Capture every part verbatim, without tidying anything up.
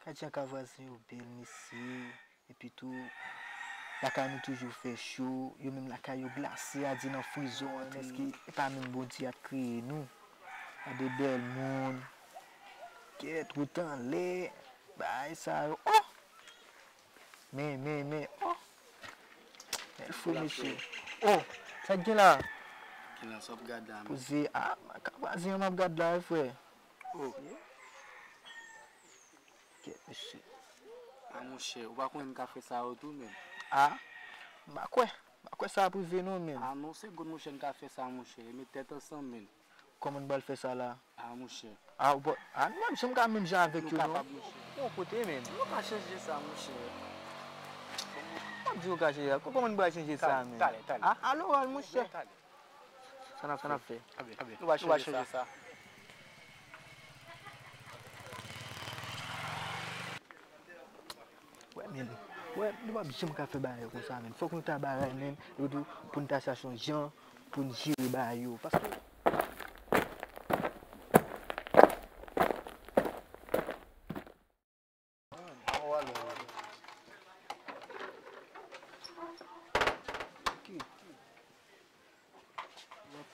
Gad jan ka vwazen yo bèl, mesye. Epi tou, lakay nou toujou fè cho. Yo menm lakay yo glase, a di nan frizon an. Èske e pa menm Bondye a t kreye nou? Gade bèl moun. Kèt, wout anlè. Bagay sa yo. Oh! Men, men, men. Oh! Bèl fo, mesye. Oh! Sa k gen la? Gen la, sa w ap gad la, men. Poze. Ah, ka vwazen an m ap gad la, wi, frè. Oh. Kèt, mesye. Ah, monchè, ou pa konnen m ka fè sa yo tou, men. Ah, m pa kwè. M pa kwè sa ap rive, non, men. Ah, non, se goumen, monchè, m ka fè sa, monchè. Met tèt ansanm, men. Kòman n pral fè sa la? Ah, monchè. Ah, ou pa, ah, nou p ap janm ka menm jan avèk yo, non. Nou kapab, monchè. Yon kote, men. Nou ka chanje sa, monchè. M ap di nou ka chanje sa. Kòman n pral chanje sa, men? Talè, talè, talè. Ah, aloral, monchè. Talè. Sa n ap, sa n ap fè? Nou va chanje sa. Wè, men, wè, nou p ap janm ka fè bagay konsa, men. Fòk nou ta bagay, men. Epi tou, pou n ta chache yon jan pou n jere bagay yo. Paske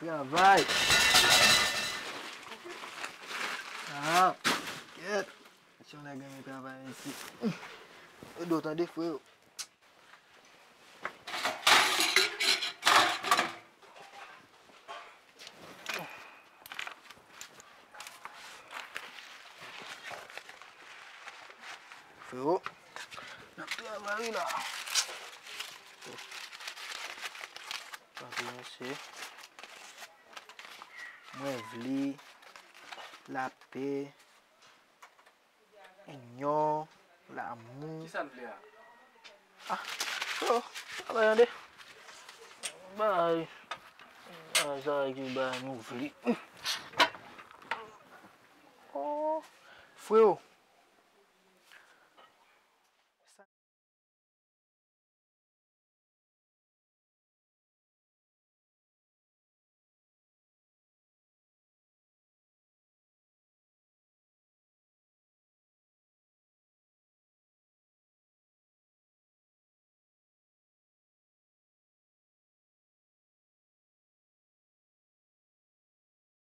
Travay. Ah, kèt. Mesye, yon nèg renmen travay isit. Ede w tande, freo. Freo, n ap travay wi la. Tanpri, mesye. Mwen vle lapè, inyon, lamou. Kisa n vle a? Ah, yo, sa pa tande. Bay, bay, sa ki bay nou vle. Oh, freo,